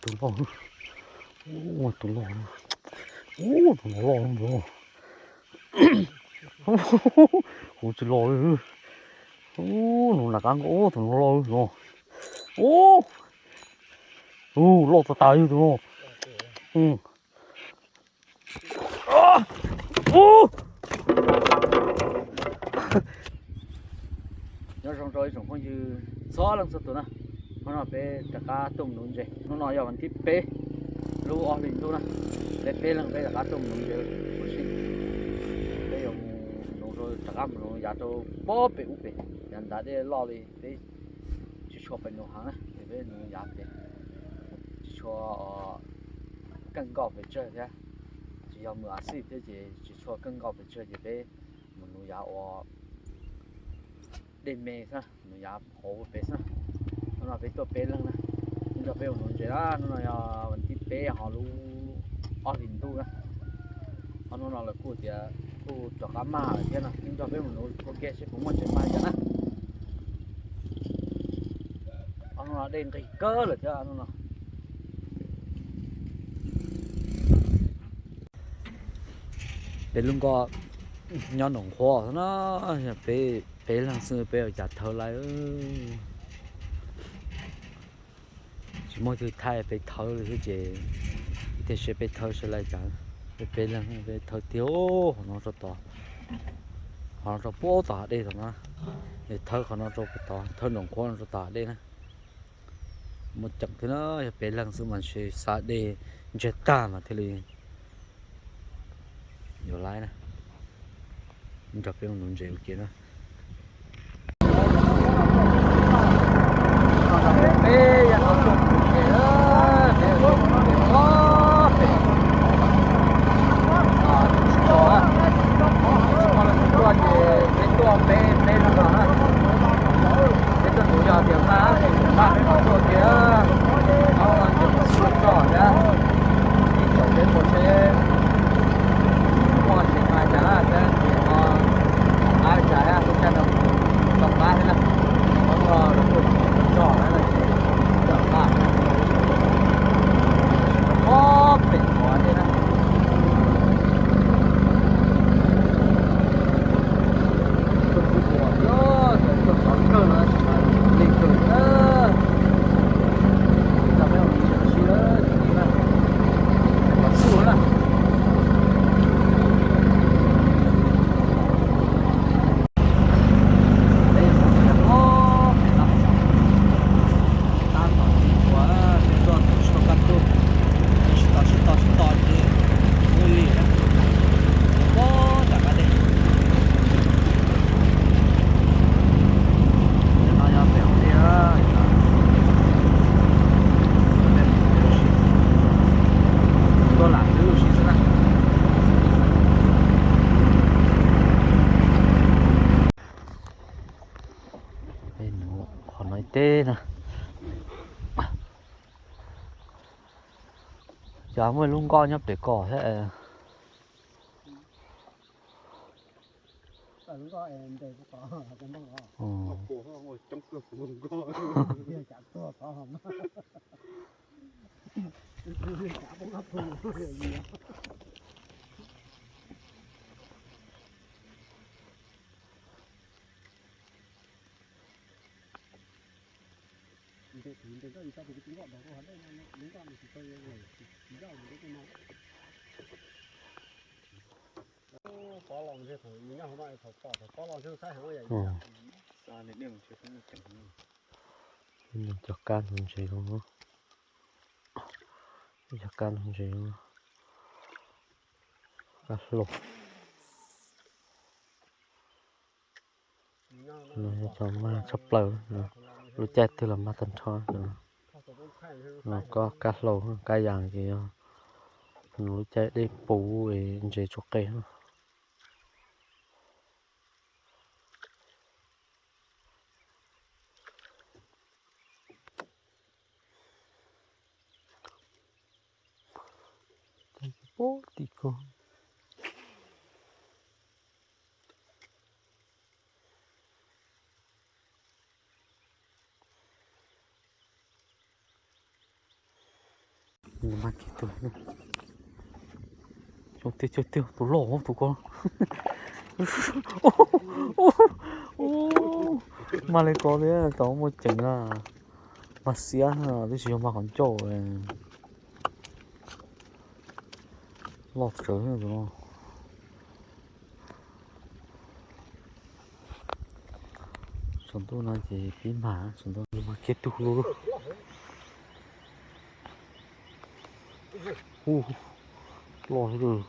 Tus loj, tus loj, tus no loj no. Kuv tsis los li. Ub, nws nram qab nkaus, tus no loj no. Ub, loj tas tas li tus no. Nyob zoo rau ib tsoom phooj ywg txhua leej txhua tus na. Hnub no peb rov qab tuaj mus nuv ntses. Hnub no yog vas thib peb lub ob hlis ntuj na. Peb peb leeg peb rov qab tuaj mus nuv ntses ua si. Peb yuav mus nuv rau, rov qab mus nuv yav rau pob pem ub pem, yav nrad dej loj li peb tsis tshua pem nuv heev na, ces peb nuv yav pem tsis tshua keej nkoj pes tsawg thiab, tsis yog mus a xij thiab ces tsis tshua keej nkoj pes tsawg ces peb mus nuv yav uas dej me xwb, nuv yav hauv pem xwb. Hnub no peb tuaj peb leeg na, nrog peb mus nuv ntses na. Hnub no yog vas thib peb ho lub ob hlis ntuj na. Ho hnub no lawv kuj tias kuj rov qab mag lawm thiab no, nrog peb mus nuv ua ke seb puas muaj ntses mag cas na. Hnub no dej nqig kawg lawm thiab hnub no. Peb lub nkoj nyob nraum qhuav xwb na, yog peb, peb leeg xwb peb ua cas thawb laij. Tsis muaj twg thaij peb thawb li thiab ces, tiam sis peb thawb sawv laij cas, peb, peb leeg peb thawb tiag qhov no rau tod, qhov no rau puag tom hav dej tom no, es thawb qhov no rau puag tod, thawb nraum qhuav no rau tom hav dej na. Muaj ceem thiab na, yog peb leeg xwb mas ntshe xa dej ntsiag tag mas thiaj li yuav laib na. Nrog peb mus nuv ntses ua ke na. Peb tuaj nuv yog tias mag, mag peb mam tuaj kiag, ces txog thiab, ib tsoom peb puas seb muaj tseem mag cas thiab ces ho qab li cas thiab, lub caij no tau qab thiab na, qhov no los kuj tsis tshua txog na ces txawm qab thiab, ob pem qhov thiab na. Tuaj kuj ua thiab, tuaj qhov kawg no tsis mag li kawg thiab. Tsis tau peb ua sib na, los xub na. Peb mus ob pem no, tab tom tsis ua, peb tuaj tau tsis tau kaj ntug, tsis tau sib tau sib tau ces ua li na, pob nram qab dej. Nim no yog pem hauv dej, tuaj lam twb ua si xwb na. Qhov no ib teb na, cas muaj lub nkoj nyob pem ko thiab. Pob los ntshe thaum nyob hauv no thaum tom thaum pob los ntshe saib heev yam. Cov kab ntug ntses, cov kab ntug ntses, kab hlau. No yog cov mag tshaj plaws, lub caij twg los mag tag nrho. No kab hlau, kab yas ces yog lub caij dej puv ntses tsuas qe. Puag tim ko. Mas kiag tus, tiag tiag tiag, tus loj tus ko. Mag li ko thiab tau muaj ceem na. Mag xiab na, twb tsis yog mag qhov ncauj. Loj tsawv tus no. Tsaus ntuj no ces pib mag, tsaus ntuj mag kiag tus loj. Hu, loj, loj,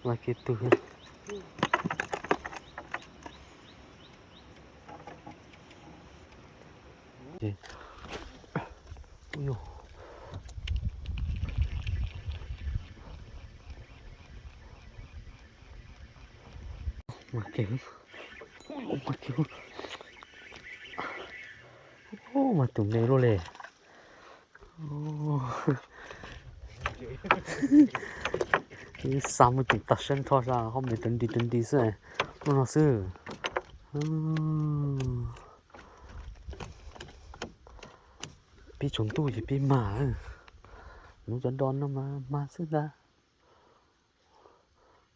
loj kiag tus. Mas kiag, mas kiag, mas tus me luaj li. Xa mus tim tag sab nrho, xa hauv me rau nti rau nti xwb, lub no xwb. Pib tsaus ntuj ces pib mag. Hnub cov do no mas mag xwb ntag.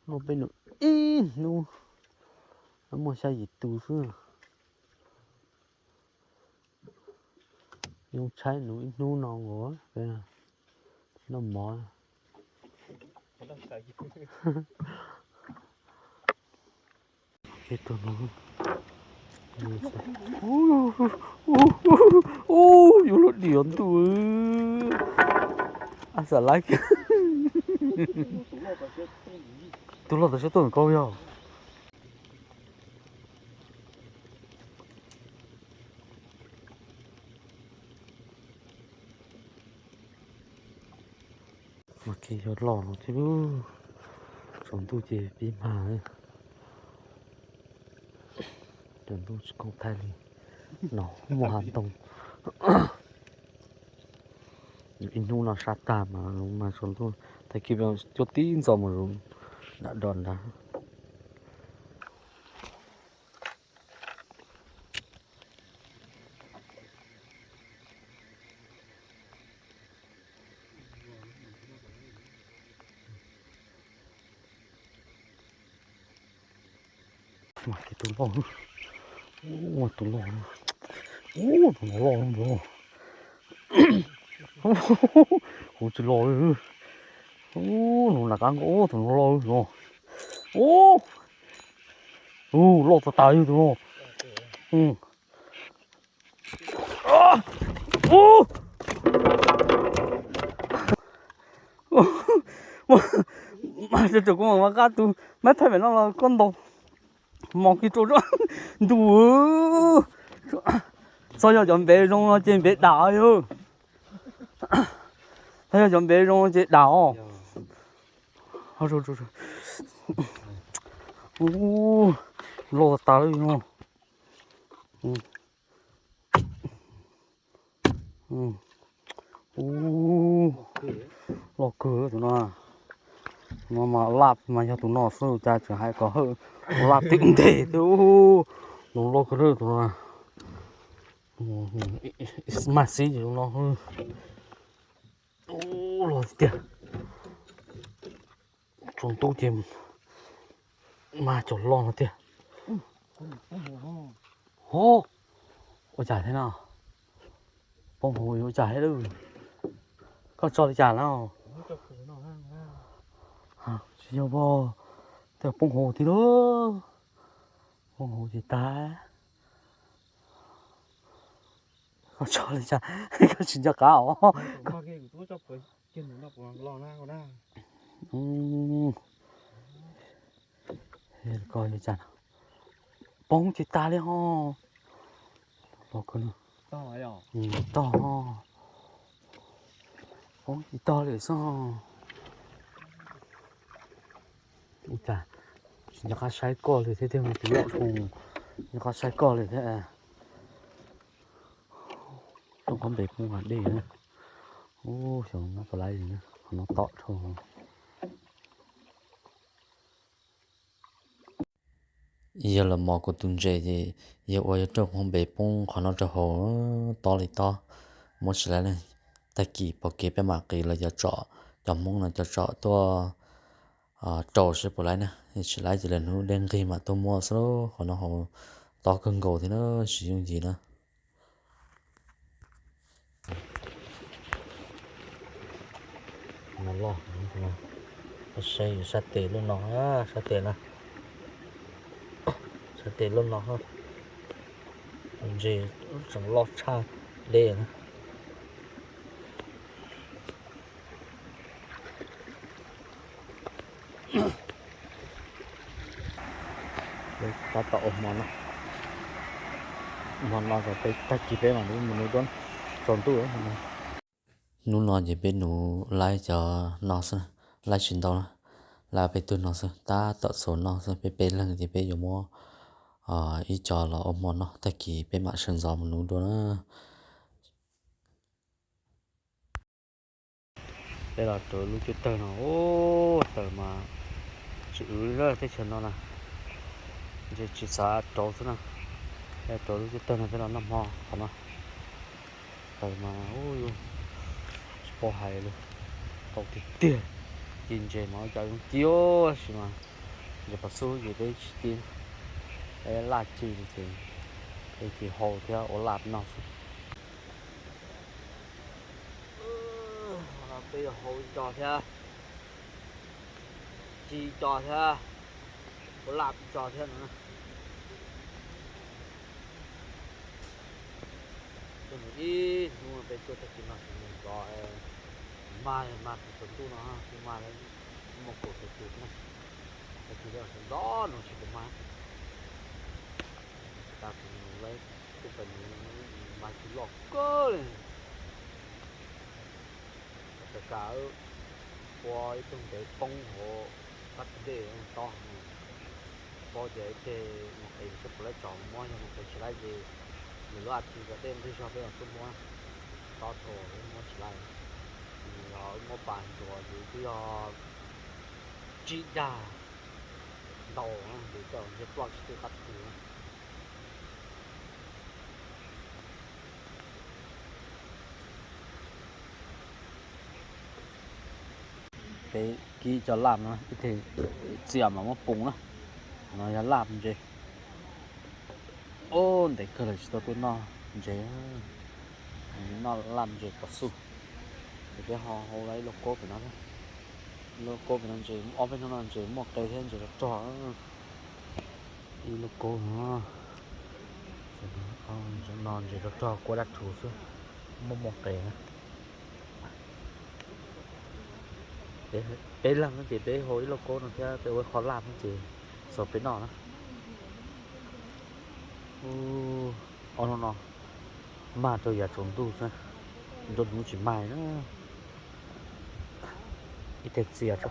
Luaj peb nus ib hnub, muaj xya yim tus xwb. Yoo tshaib nus ib hnub no nkaus, noj mov. Ub, yuav luag diam ntuj. A xav laib kiag. Tus loj tawm siab tuaj ntawm koj yog. Mas kiag yog loj no thiab, tsaus ntuj ces pib mag. Tsaus ntuj tsis khoom thaij li, no muaj hav ntoo. Ib hnub no sab tag mas, mas tsaus ntuj tag kis cuab tib ntxo mus nram do nrad. Mas kiag tus loj, ua tus loj, ua tus no loj no. Kuv tsis los li. Ub, nws nram qab nkaus, ub, tus no loj no. Ub, loj tas tas li tus no. Ub, mas tseem kuv mam qab tus mab thaij pem no los koj ntaus mos kiag rau ntuj. Txog yog cov npev zoo no ces npev dam yog. Txog yog cov npev zoo no ces dam os. Loj tas tas li no. Ub, loj kawg tus no. No mas laj mas yog tus no xwb cas tseem hais kom hawj laj twb ntev thiab. Ub, no loj kawg tus no. Mag xib tus no. Ub, loj tiag. Tsaus ntuj ces mag cov loj no tiag. Ho, ua cas thiab no? Poob hauv ua cas thiab lawm? Koj tso li cas no? Tsis yog poob, tej poob hauv thiab lawm. Poob hauv ces tag. Koj tso li cas? Koj tsis nco qab os. Koj li cas? Poob ces tag li ho. Tog ho. Poob ces tog li xwb. Ua cas tsis nco qab saib koj li thiab, tej tus loj dhau, tsis nco qab saib koj li thiab. Rau qhov npem poob hav dej na. Ub, xyov no puas laib li na, qhov no tom dhau. Yawg los mos kuv tus ntses ces yawg ua yawg rauj hmoov npe poob qhov no rau hauv, tob li tob, muab tsis laib ne. Tag kis pom kev peb mam qiv los cov tsom, cov Hmoob no cov tsom tuaj rau seb puas laib na, tsis laib ces lawv hnub dej nqig mam tuaj muab xwb lauj. Qhov no hauv tob kawg nkaus thiab na, tsis yooj yim na. Loj, sab tes loj no, sab tes na, sab tes loj no, ntses tseem loj tshaj dej na. Tab tom ua hmo no, hmo no tag kis peb mam mus nuv duab tsaus ntuj. Hnub no ces peb nuv laib cov no xwb, laib tsis ntau na, laib peb tug no xwb, tab tom txhuav noj xwb. Peb peb leeg ces peb yuav muab ib co los ua hmo noj, tag kis peb mam sawv ntxov mus nuv dua na. Peb los rau lub cub tawg no, taws mas tsis wv li teb chaws no na, ntshe tsis xav rauv xwb na. Peb rau lub cub tawg no peb los noj hmo qhov no. Taws mas tsis paub hais li, tau tiag tiag. Ci ntses mas ua cas zoo ci tab sis mas ntses pom xub ces peb tsis ci, peb laj ci li ces peb ci hau thiab ua laj noj xwb. Peb yuav hau ib co thiab, ci ib co thiab, ua laj ib co thiab no. Ib hnub peb tuaj tag kis no tsis mus zov, mag mag tsaus ntuj no kuj mag, muaj kaum tawm tus na, tag kis sawv ntxov no tsis pom mag. Tag kis mus lawm, kuj pem mus mag tsis loj kawg li. Tawm kam ua ib tug ntev poob hauv qab tw dej tob. Paub tias ib teg mus qev seb puas laib tsom muab, yog mus qev tsis laib ces nws lub a thi kom dej nqig zog peb los tuaj muab. Tob dhau wb muab tsis laib. Nws yog wb muab pas ntsuas ces twb yog tsib dag ntau ces coj ntsej ploj tsis twb qab tw. Peb kib cov laj no ib teg txias mas muab pum na. No yog laj ntses. Ub, ntev kawg lawm tsis tau tuaj noj ntses. Noj laj ntses pom xub. Ces peb ho hau lawm ib lauj kaub pem no thiab. Lauj kaub pem no ntses, ob peb hnub no ntses muaj qe thiab ntses rog rog. Ib lauj kaub no, no ntses rog rog kua dab rhuv xwb, muaj muaj qe na. Peb leeg no ces peb hau ib lauj kaub no thiab peb ua ib qho laj no ces xaus peb noj na. Ob hnub no mag rau yav tsaus ntuj xwb, nruab hnub tsis mag na. Ib teg txias tso.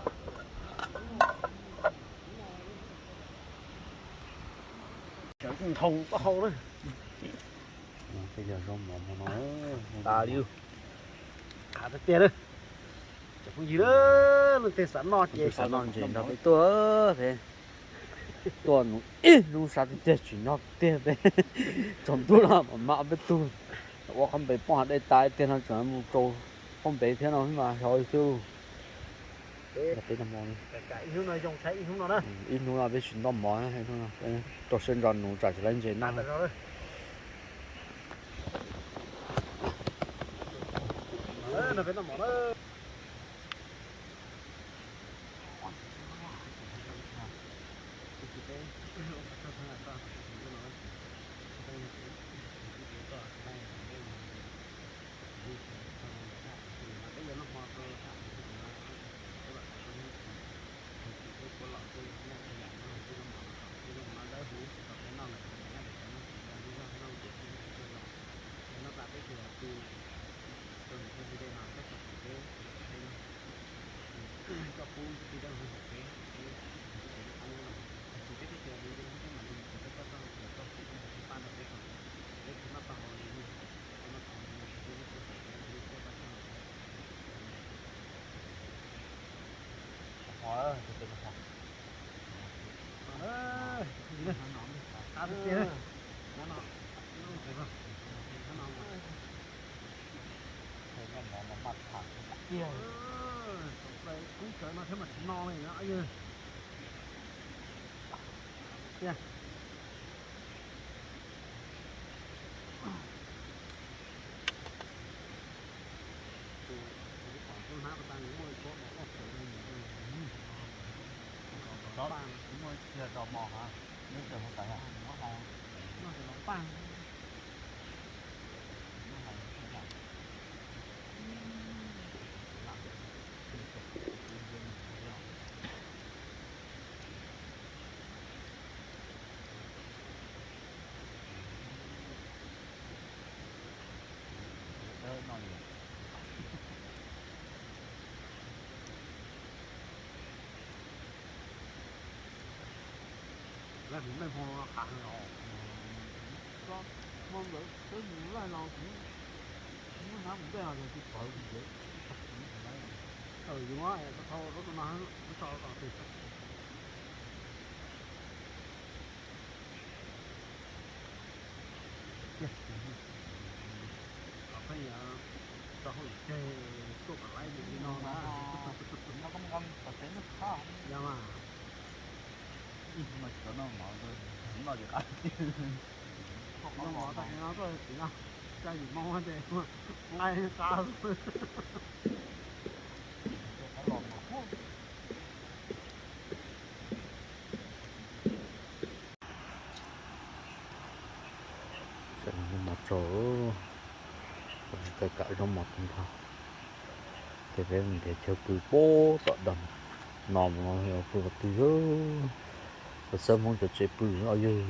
Nthau koj hau na. Tej yog zaub mov hmo no tas li. Qab tiag tiag na. Cov phooj ywg, leej twg xav noj ces xav noj ntses nrog peb tuaj peb. Tuaj nws ib hnub sab tiag tiag tsis nyob tiag peb. Tsaus ntuj no mam mam peb tug ua qhov npe poob hav dej tas tiag no tseem mus rau qhov npe thiab no mas xyov xwb. Peb no hmo, ib hnub no peb tsis noj mov, rau siab ntso nuv tsam tsis laib ntses noj. Tiag, kub sawv no thiab mas tsis no li na. Tiag. Muaj cog dos mos hov, neb tawm hauv tas yom? Noj cog dos paj. Lawv mus noj hmo qab os. Hmo ntawd peb mus laij los kuv muab hnab mus nplej los yog tus pawg tus ntev. Yus muab thau rau no, muab tso kom twg. Tiag, qhov yog rau hauj lwm tseg tuaj pom laib li no na. Yog mas. Ib hnub no tsis tau noj mov, noj li qab. Noj mov tas no tuaj txiv no, caj yus Hmoob ces nqaij qab. Sawv daws noj mov tso, kawm kam zaub mov tag nrho. Ces peb mus nrhiav chaw pw puag tom dog no mus no pw qhov twg, los txhawb Hmoob cov tsev pw os yawg.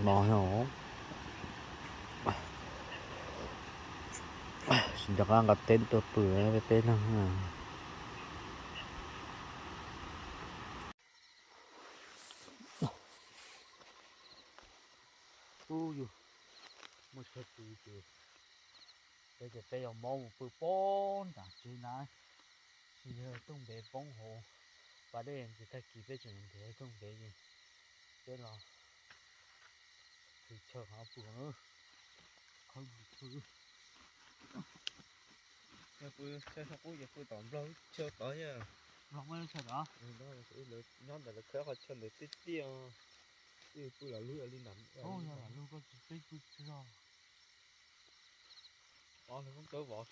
No os, tsis nco qab nqa teb tuaj pw peb peb leeg. Ub yus, muaj chaw pw ces peb ces peb yuav maub mus pw puag nram tsev na. Tsis yog rooj ntev poob hauv pas dej ces tag kis peb tseem nrhiav rooj ntev ces peb los pw chaw qhov pw na. Qhov pw, yog pw chaw sab qub ces pw tom nplog chaw tod yog. Nplog muaj lub chaw tod. Nyob ntawd lawv khawb qhov chaw ntawd tiag tiag. Pw lam lug li ntawd. Yog lam lug koj tsis peb pw tsis zog. Ov, lub koob tsawb vov.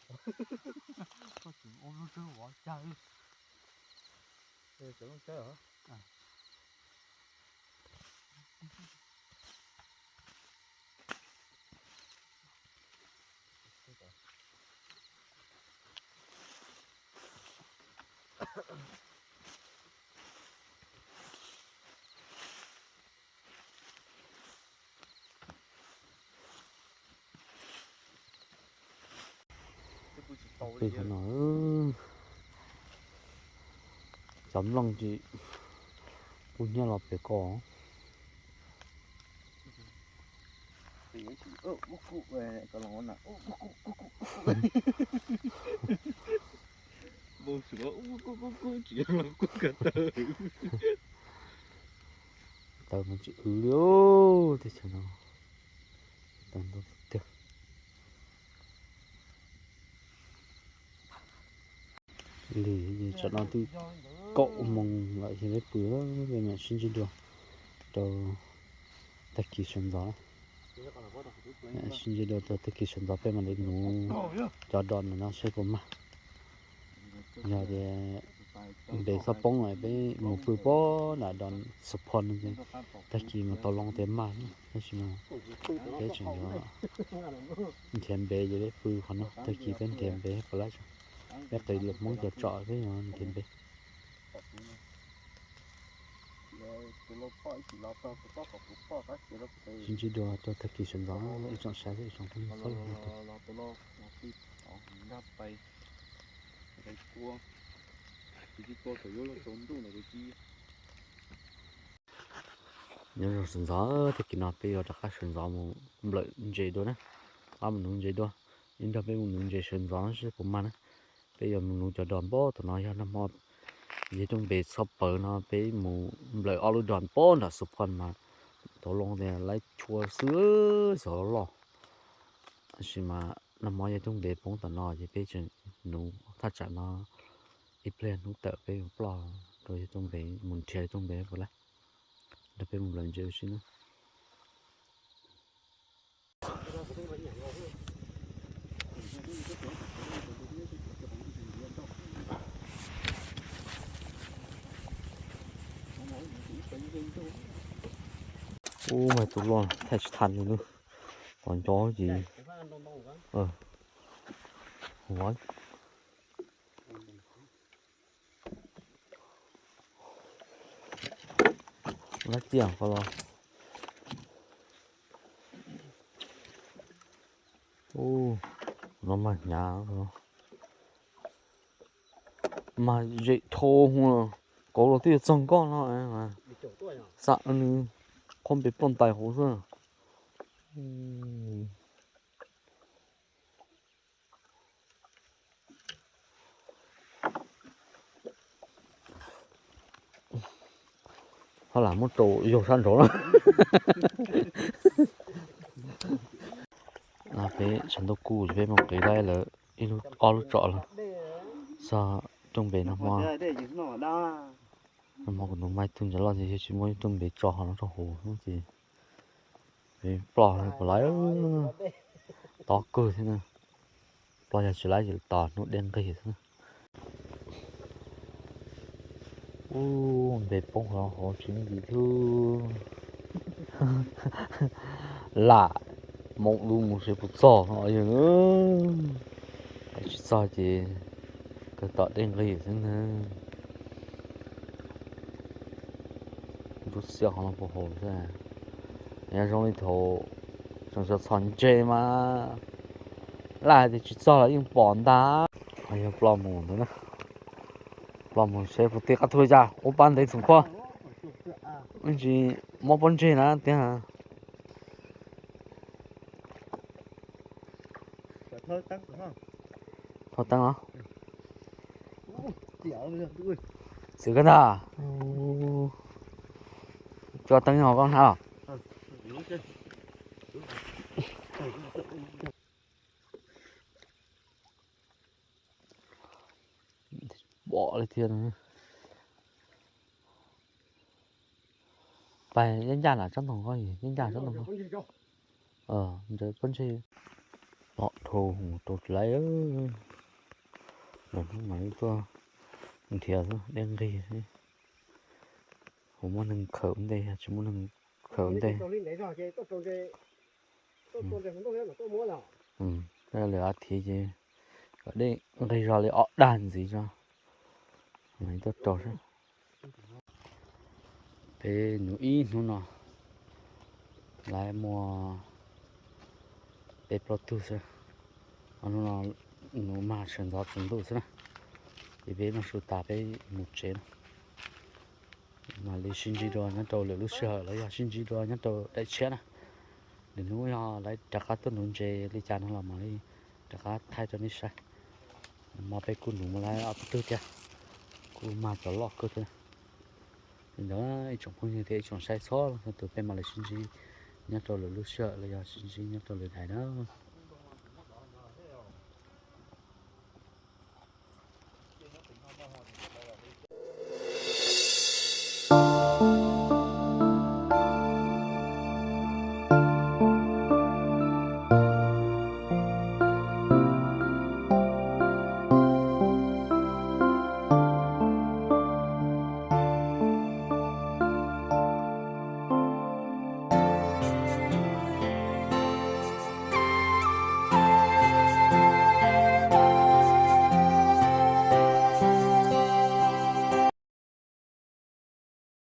Koj tseem ua lub tsawb vov cag li. Lub tsawb. Pw qhov no, cov nplooj tsis pub nyiaj los pem ko. Npau suav ub kub kub kub tsis yog los kub ko taw. Taw mas tsis w li os, teb chaws no taw ntau tiag tiag. Lig, tsam no twb kaum moos lawm, yog peb pw, peb mam sib ntsib dua rau tag kis sawv ntxov. Sib ntsib dua rau tag kis sawv ntxov peb mam li nuv cov dos no seb puas mag. Yog tias ntev txhob poob lawm peb mus pw puag nram dos support no ces tag kis mus tau loo tias mag, tab sis mas peb tseem yuav nrhiav npe ces peb pw qhov no, tag kis peb nrhiav npe puas laib. Peb qhwv lwm Hmoob cov tsom peb yuav nrhiav npe. Sib ntsib dua rau tag kis sawv ntxov ib tsoom saib thiab ib tsoom phooj ywg txhua leej txhua tus. Nyob zoo sawv ntxov, tag kis no peb yuav rov qab sawv ntxov mus nplawm ntses dua na. Rov qab mus nuv ntses dua, ib nrog peb mus nuv ntses sawv ntxov seb puas mag na. Peb yuav mus nuv cov dos npab tom no, yog nag hmo Yog rooj npe txhob pawv no peb mus nplawm ob lub dog pem nram Xus Phoj mas tau loo tias laib chua xwb xyov loj. Tab sis mas nag hmo yog rooj npe poob tom no ces peb tseem nuv thaj tsam no ib pliag hnub tawm peb mus ploj rau yog rooj npe mus nrhiav rooj npe puas laib. Nrog peb mus nplawm ntses ua si na. Ub, mas tus loj thaij tsis tau li lub qhov ncauj ces ua lab tiaj ko los. Ub, no mas hnyav, mas zem dhau hwv, kauv los twb yuav txog nkoj no, xa nws qhov npe ploj ntais hauv xwb. Ho lam muab rau yaug sab nraud na. Peb sawv ntuj kuj peb mus qiv laib lawm ib lub ob lub tsom lawm. Txog rooj npe nag hmo, nag hmo kuv nug Maiv tug ntawd loj ces yog tsis muaj ib rooj npe tso hauv no rau hauv ces peb ploj puas laib, tob kawg thiab na. Ploj yog tsis laib ces tos hnub dej nqig xwb na. Ub, npe poob hauv tsis muaj ntsis thiab. Lam moo lub mus seb puas txog no yog, tsis txog ces kawg tos dej nqig xwb na. Ntuj xiab qhov no puag hauv xwb. Yog zoo li thaum tseem txhom ntses mas laj tias tsis txog los yeej pom ntag. Yog ploj mus ntawd na, ploj mus seb puas ti qab tuag cas ua pa ntev txoom kho. Tsis muab pob ntseg na tiag. Thauj teeb os. Txiv koj ntag. Tso teeb ho koj hnab los. Pom li thiab. Pais yeej ncaj nram tsob ntoo ko, yeej ncaj tsob ntoo ko. Ntawd pob ntseg. Pom dhau mus rau tsis laib. Lwm hnub mam li tuaj nrhiav xwb, dej nqig. Kuv muaj neeg khawm ntej, tsis muaj neeg khawm ntej. Lwm a thiv ces kom dej nqig zog li ob dag ntxiv tso mam li tuaj rau xwb. Peb nuv ib hnub no lawv muaj peb plaub tug xwb. Ob hnub no nuv mag sawv ntxov tsaus ntuj xwb na. Ces peb noj su tas peb mus tsev na. Mam li sib ntsib dua nyob rau lwm lub sij hawm los yog sib ntsib dua nyob rau daim tshiab na. Lwm hnub yog lawv rov qab tuaj nuv ntses li cas no los mam li rov qab thaij rau nej saib. Mas peb kuj nuv mus lawv ob peb tug thiab, kuj mag cov loj kawg thiab. Li ntawd ib tsoom phooj ywg thiab ib tsoom saib txhua leej txhua tus, peb mam li sib ntsib nyob rau lwm lub sij hawm los yog sib ntsib nyob rau lwm daim na.